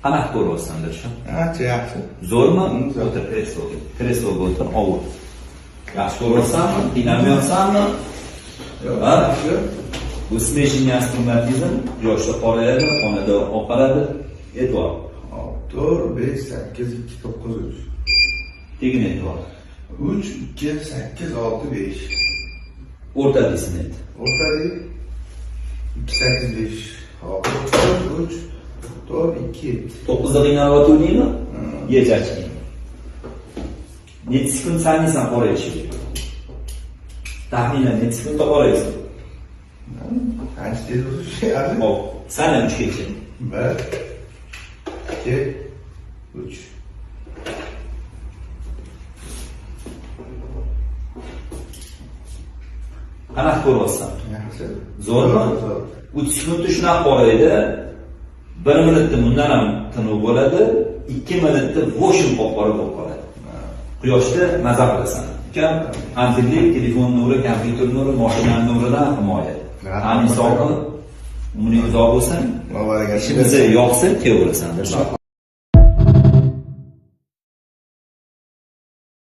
Qanaqa ko'ryapsan, Dilshod? Ancha yaxshi. Zo'rmi? Zo'r. O'tir kresloga. Kresloga o'tir, ovur. Yaxshi ko'ryapsanmi? Qiynalmayapsanmi? Yo'q, Ha? yaxshi. Bu смешанный астигматизм yoshda qorayadi, xonada oqaradi. E'tibor. Hop, 4, 5, 8, 2, 9, 3. Tegin e'tibor. 3, 2, 8, 6, 5. O'rtadisini ayt. O'rtalik 2, 8, 5. Hop, 4, 3, 4, 2, 7. 9da qiynalyotgandingmi? Yech ochking. Necha sekund sanaysan qorayishiga? Taxminan necha sekundda qoraysan? Qancha tez bo'lsa shuncha. Hop, sana 3gacha. 1, 2, 3. Qanaqa ko'ryapsan? Yaxshi. Zo'rmi? Zo'r. 3 sekundda shunaqa qoraydi. 1 minutda bundan ham tiniq bo'ladi, 2 minutda 8 qop-qora bo'lib qoladi. Quyoshda maza qilasan. Ukam, antilik telefon nuri, kompyuter nuri, mashina nuridan himoya. Rahmat. Amin sog'lik, umring uzoq bo'lsin. Muborak. Ishimizni yoqsa, kelaversan.